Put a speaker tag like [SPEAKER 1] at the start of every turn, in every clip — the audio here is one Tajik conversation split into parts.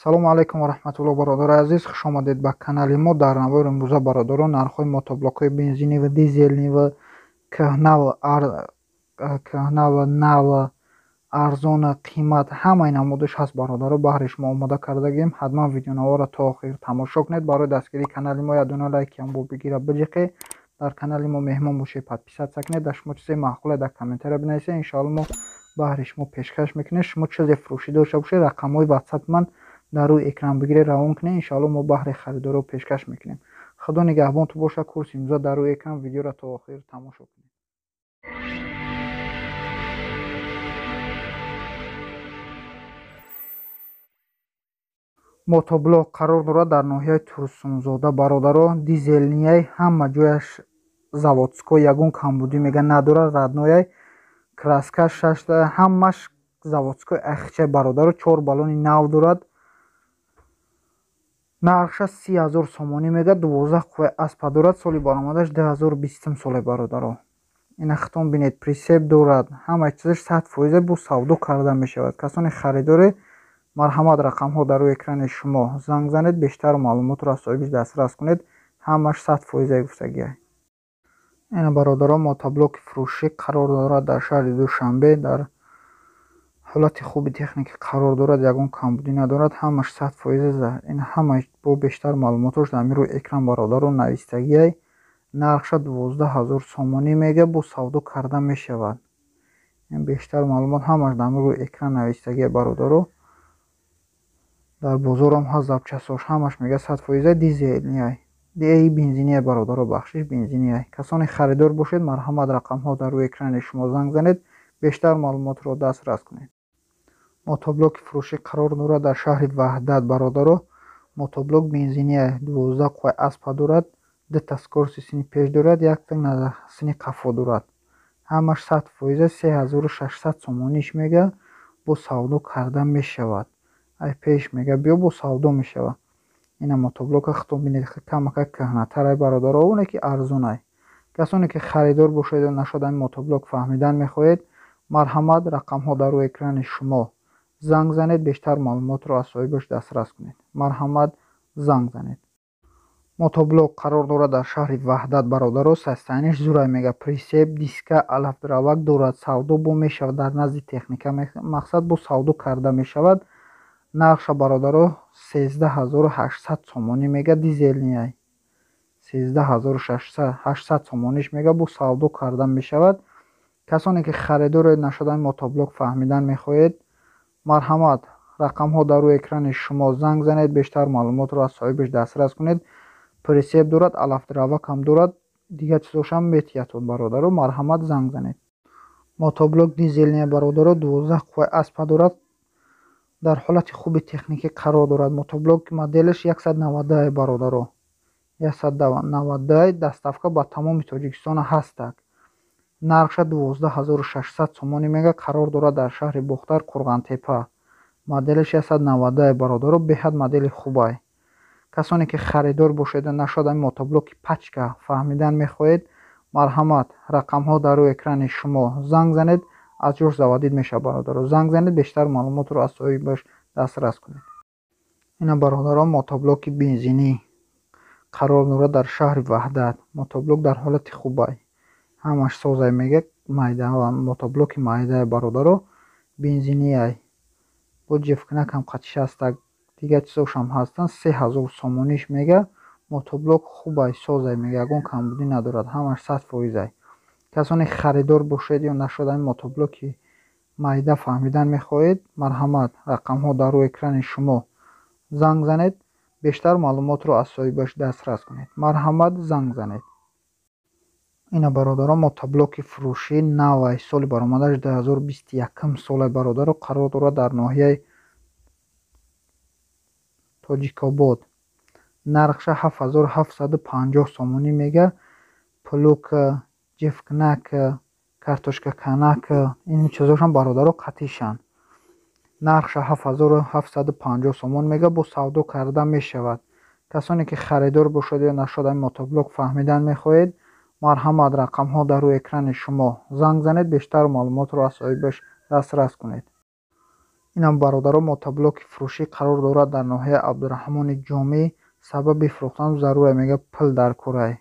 [SPEAKER 1] Салому алайкум ва раҳматуллоҳ, бародарони азиз, хуш омадед ба канали мо. Дар навори имрӯза, бародарон, нархҳои мотоблокҳои бензинӣ ва дизелнӣ ва кӯҳна ва нав, арзон, қимат, ҳамаи намудаш ҳаст, бародаро, баҳри шумо омода кардагием. Ҳатман видеонаворро то охир тамошо кунед. Барои дастгирии канали мо як дона лайкиам бо бигира биҷиқед. Дар канали мо меҳмон бошед, подписаться кунед. Дар шумо чизе маъқуле дар комментария бинависед, иншоалло мо баҳри шумо пешкаш мекунем. Шумо чизе фурӯшӣ дошта бошед, рақамҳои ватсапи ман дар рӯи экран бигиред, равон кунед, иншоалло мо баҳри харидоро пешкаш мекунем. Худо нигаҳбон ту бошад. Курси имрӯза дар рӯи экран, видеоро то охир тамошо кунед. Мотоблок қарор дорад дар ноҳияи Турсунзода, бародаро, дизелнияй, ҳама ҷояш заводской, ягон камбудӣ мега надорад, роднояй, краска шашта, ҳамаш заводской ахчай, бародаро, чор баллони нав дорад. Нархша 30 000 сомонӣ мега, 12 қувваи аспа дорад, соли баромадаш 2020 соле, бародаро. Ина хитон бинед, прицеп дорад, ҳамаи чизаш 100%, бо савдо карда мешавад. Касоне харидоре, марҳамат, рақамҳо дар рӯи экрани шумо, занг занед, бештар маълумотро аз соҳибиш дастрас кунед. Ҳамаш 100% гуфтагиай. Ина, бародаро, мотоблоки фурӯшӣ қарор дорад дар шаҳри Душанбе, дар ҳолати хуби техникӣ қарор дорад, ягон камбудӣ надорад, ҳамаш 100%. Ин ҳама бо бештар маълумотош дар рӯи экран, бародаро, навистагиай. Нархша 12 000 сомонӣ мега, бо савдо карда мешавад. Ин бештар маълумот ҳамаш дар рӯи экран навистагиай, бародаро. Дар бозорам ҳаст запчастҳош, ҳамаш мега 100% дизелниай, бензиния, бародаро, бахшиш, бензиниай. Касоне харидор бошед, марҳамат, рақамҳо дар рӯи экрани шумо, занг занед, бештар маълумотро дастрас кунед. Мотоблоки фурӯшӣ қарор дорад дар шаҳри Ваҳдат, бародаро. Мотоблок бензиния, 12 қувваи аспа дорад, дута скорости сини пеш дорад, якта сини қафо дорад. Ҳамаш 100%, 3600 сомониш мега, бо савдо карда мешавад. Ай пеш мега биё, бо савдо мешавад. Ина мотоблока хитон бинед, камака кӯҳнатарай, бародаро, оне ки арзонай. Касоне ки харидор бошед ё нашуд ҳамин мотоблок фаҳмидан мехоҳед, марҳамат, рақамҳо дар рӯи экрани шумо, занг занед, бештар маълумотро аз соҳибаш дастрас кунед. Марҳамат, занг занед. Мотоблок қарор дорад дар шаҳри Ваҳдат, бародаро, состоянияш зурай мега, прицеп, диска, алафдравак дорад, савдо бо мешавад, дар назди техника мақсад бо савдо карда мешавад. Нархша, бародаро, 13 800 сомонӣ мега, дизелниай, 13 800 сомониш мега, бо савдо карда мешавад. Касоне ки харидоре нашудани мотоблок фаҳмидан мехоҳед, марҳамат, рақамҳо дар рӯи экрани шумо, занг занед, бештар маълумотро аз соҳибаш дастрас кунед. Прицеп дорад, алафдравакам дорад, дигар чизошам метиҳатон, бародаро, марҳамат, занг занед. Мотоблок дизелния, бародаро, 12 қувваи аспа дорад, дар ҳолати хуби техникӣ қарор дорад. Мотоблок моделаш 190, бародаро, 190, доставка ба тамоми Тоҷикистон ҳастак. Нархша 12 600 сомонӣ мега, қарор дорад дар шаҳри Бохтар, Қурғантепа. Моделаш 190, бародаро, беҳад модели хубай. Касоне ки харидор бошеду нашуд ҳамин мотоблоки пачка фаҳмидан мехоҳед, марҳамат, рақамҳо дар рӯи экрани шумо, занг занед, аз ҷош заводить мешавад, бародаро. Занг занед, бештар маълумотро аз соҳибаш дастрас кунед. Ина, бародарон, мотоблоки бензинӣ қарор дорад дар шаҳри Ваҳдат. Мотоблок дар ҳолати хубай, ҳамаш созай мега, майда мотоблоки майдае, бародаро, бензиниай, бо ҷефкунакам қатиш ҳастак, дигар чизошам ҳастанд. 3000 сомониш мега. Мотоблок хубай, созай мега, ягон камбудӣ надорад, ҳамаш 100%. Касоне харидор бошед ё нашуд ҳамин мотоблоки майда фаҳмидан мехоҳед, марҳамат, рақамҳо дар рӯи экрани шумо, занг занед, бештар маълумотро аз соҳибаш дастрас кунед. Марҳамат, занг занед. Ина, бародарон, мотоблоки фурӯшӣ навай, соли баромадаш 2021 соле, бародаро, қарор дорад дар ноҳияи Тоҷикобод. Нархша 7750 сомонӣ мега, плуг, ҷефкунак, картошкаканак, ин чизошам, бародаро, қатишанд. Нархша 7750 сомон мега, бо савдо карда мешавад. Касоне ки харидор бошед ё нашуд ҳамин мотоблок фаҳмидан мехоҳед, марҳамат, рақамҳо дар рӯи экрани шумо, занг занед, бештар маълумотро аз соҳибаш дастрас кунед. Инам, бародаро, мотоблоки фурӯшӣ қарор дорад дар ноҳияи Абдураҳмони Ҷомӣ. Сабаби фурӯхтан заруре, мега, пул дар корай.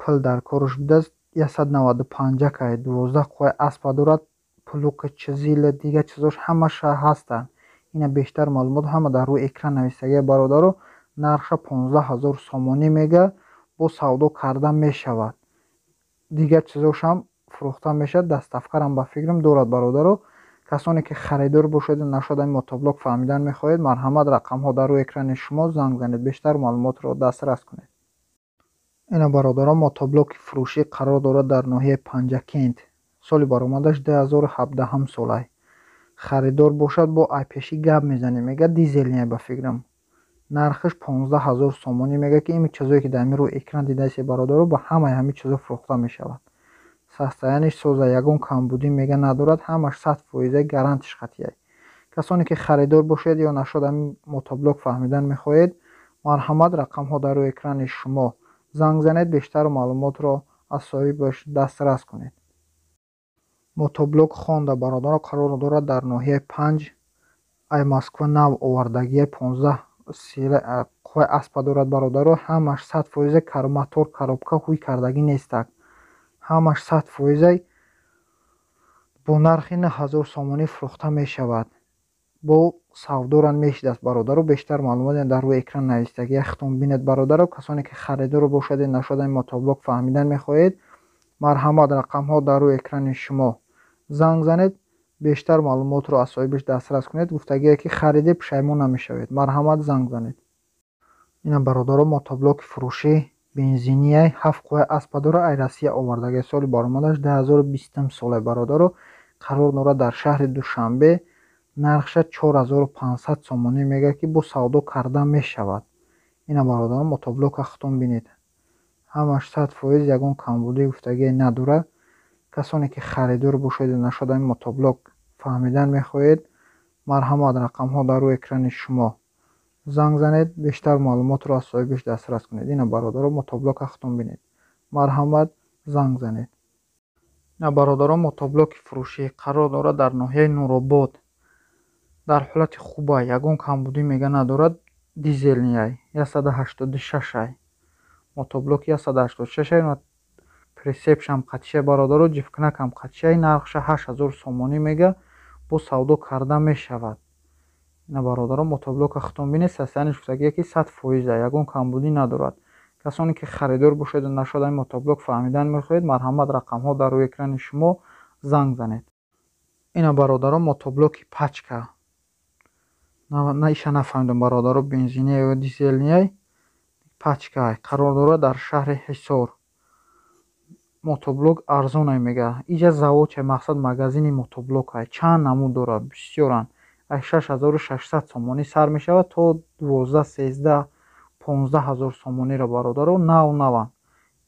[SPEAKER 1] Пул дар кораш будааст. 195-акай, 12 қувваи аспа дорад, плуг, чизил, дигар чизош ҳамаша ҳастанд. Ина бештар маълумот ҳама дар рӯи экран навистагия, бародаро. Нархша 15 000 сомонӣ мега, бо савдо карда мешавад. Дигар чизошам фурӯхта мешавад, доставкарам ба фикрам дорад, бародаро. Касоне ки харидор бошеду нашуда ин мотоблок фаҳмидан мехоҳед, марҳамат, рақамҳо дар рӯи экрани шумо, занг занед, бештар маълумотро дастрас кунед. Ина, бародарон, мотоблоки фурӯшӣ қарор дорад дар ноҳияи Панҷакент. Соли баромадаш 2017 солай. Харидор бошад, бо айпешӣ гап мезанем, мега, дизельный ба фикрам. Нархаш 15 000 сомонӣ мега, ки ин чизое ки дар ин рӯи экран дидаистед, бародаро, ба ҳамаи ҳамин чизо фурӯхта мешавад. Состояниш соза, ягон камбудӣ, мега, надорад, ҳамаш 100 фоиза гарантиш қатъия. Касоне ки харидор бошед ё нашуд ҳамин мотоблок фаҳмидан мехоҳед, марҳамат, рақамҳо дар рӯи экрани шумо, занг занед, бештар маълумотро аз соҳибаш дастрас кунед. Мотоблок Хонда, бародаро, қарор дорад дар ноҳияи Панҷ. Ай Москва нав овардагия, 15 қувваи аспа дорад, бародаро. Ҳамаш 100 фоиза, мотор, коробка ҳуй кардагӣ нестак, ҳамаш 100 фоиза. Бо нархи 9000 сомонӣ фурӯхта мешавад, бо савдоран мешидааст, бародаро. Бештар маълумот дар рӯи экран навистагия, хитон бинед, бародаро. Касоне ки харидор бошеду нашуда ин мотоблок фаҳмидан мехоҳед, марҳамат, рақамҳо дар рӯи экрани шумо, занг занед, бештар маълумотро аз соҳибаш дастрас кунед. Гуфтагие ки харидед, пушаймон намешавед. Марҳамат, занг занед. Ина, бародаро, мотоблоки фурӯшӣ бензиния, ҳафт қувваи аспа дорад, ай Россия овардагия. Соли баромадаш 2020 соле, бародаро. Қарор дорад дар шаҳри Душанбе. Нархша 4500 сомонӣ мегӯяд, ки бо савдо карда мешавад. Ина, бародарон, мотоблока худтон бинед, ҳамаш 100%, ягон камбудӣ гуфтагие надорад. Касоне ки харидор бошеду нашуда ин мотоблок фаҳмидан мехоҳед, марҳамат, рақамҳо дар рӯи экрани шумо, занг занед, бештар маълумотро аз соҳибаш дастрас кунед. Ина, бародаро, мотоблока худтон бинед, марҳамат, занг занед. Ина, бародарон, мотоблоки фурӯшӣ қарор дорад дар ноҳияи Нуробод. Дар ҳолати хуба, ягон камбудӣ, мега, надорад. Дизельный, 186-ай мотоблоки, 186-ай. Прицепшам қатишай, бародаро, ҷифкунакам қатишай. Нархша 8000 сомонӣ мега, бо савдо карда мешавад. Ина, бародарон, мотоблока худтон бинед. Состояниш гуфтагие ки 100%, ягон камбудӣ надорад. Касоне ки харидор бошеду нашуда ин мотоблок фаҳмидан мехоҳед, марҳамат, рақамҳо дар рӯи экрани шумо, занг занед. Ина, бародарон, мотоблоки пачка. На, иша нафаҳмидам, бародаро, бензиния ё дизельный. Пачка, қарор дорад дар шаҳри Ҳисор. Мотоблок арзонай, мега. Иҷа заводчай, мақсад, магазини мотоблокай. Чанд намуд дорад, бисёранд. Аз 6600 сомонӣ сар мешавад то 12, 13, 15 000 сомониро, бародаро, нав наванд.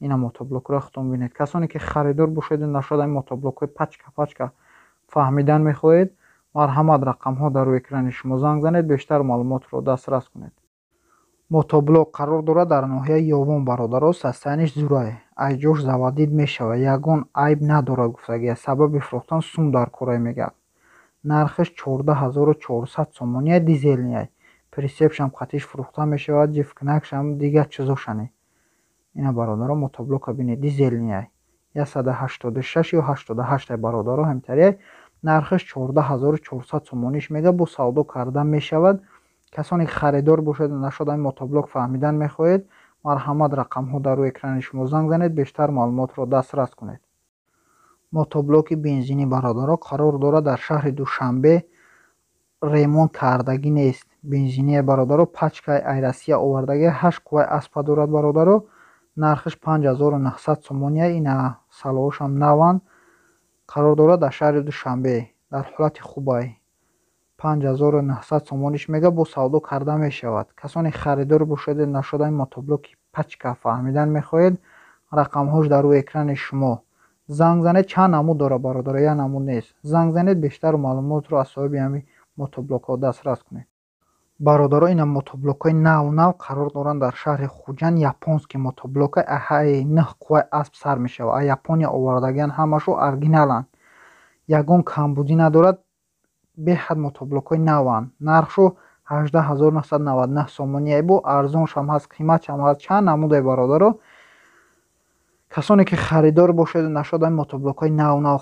[SPEAKER 1] Ина мотоблокро худтон бинед. Касоне ки харидор бошеду нашуда ин мотоблокҳои пачка пачка фаҳмидан мехоҳед, марҳамат, рақамҳо дар рӯи экрани шумо, занг занед, бештар маълумотро дастрас кунед. Мотоблок қарор дорад дар ноҳияи Ёвон, бародаро. Состояниш зурай, айҷош заводить мешавад, ягон айб надорад, гуфтагия. Сабаби фурӯхтан сум дар корай, мегӯяд. Нархаш 14 400 сомония, дизельный. Прицепшам қатиш фурӯхта мешавад, ҷифкунакшам, дигар чизошане. Ина, бародаро, мотоблока бинед, дизельный, 186 ё 88, бародаро, ҳамтария. Нархаш 14 400 сомониш мега, бо савдо карда мешавад. Касоне ки харидор бошед, нашуда ин мотоблок фаҳмидан мехоҳед, марҳамат, рақамҳо дар рӯи экрани шумо, занг занед, бештар маълумотро дастрас кунед. Мотоблоки бензинӣ, бародаро, қарор дорад дар шаҳри Душанбе. Ремонт кардагӣ нест. Бензиния, бародаро, пачкаи ай Россия овардагӣ, ҳашт қувваи аспа дорад, бародаро. Нархаш 5900 сомония. Ина салоҳошам наванд. Қарор дорад дар шаҳри Душанбе, дар ҳолати хубай. 5900 сомониш мега, бо савдо карда мешавад. Касоне харидор бошеду нашуда ин мотоблоки пачка фаҳмидан мехоҳед, рақамҳош дар рӯи экрани шумо, занг занед. Чанд намуд дорад, бародаро, як намуд нест. Занг занед, бештар маълумотро аз соҳиби ҳамин мотоблокҳо дастрас кунед. Бародаро, ина мотоблокҳои нав нав қарор доранд дар шаҳри Хуҷанд. Японский мотоблока, аҳаи нӯҳ қувваи асп сар мешавад. А Япония овардагиан, ҳамашу оригиналанд, ягон камбудӣ надорад. Беҳад мотоблокҳои наванд. Нархшо 18 999 сомоние, бо арзоншам ҳаст, қиматшам ҳаст, чанд намуде, бародаро. Касоне ки харидор бошеду нашод ҳамин мотоблокҳои нав нав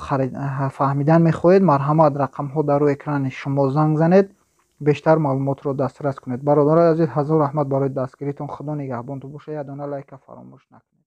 [SPEAKER 1] фаҳмидан мехоҳед, марҳамат, рақамҳо дар рӯи экрани шумо, занг занед, бештар маълумотро дастрас кунед. Бародарои азиз, ҳазор раҳмат барои дастгиритон. Худо нигаҳбонтон бошад. Як дона лайка фаромӯш накунед.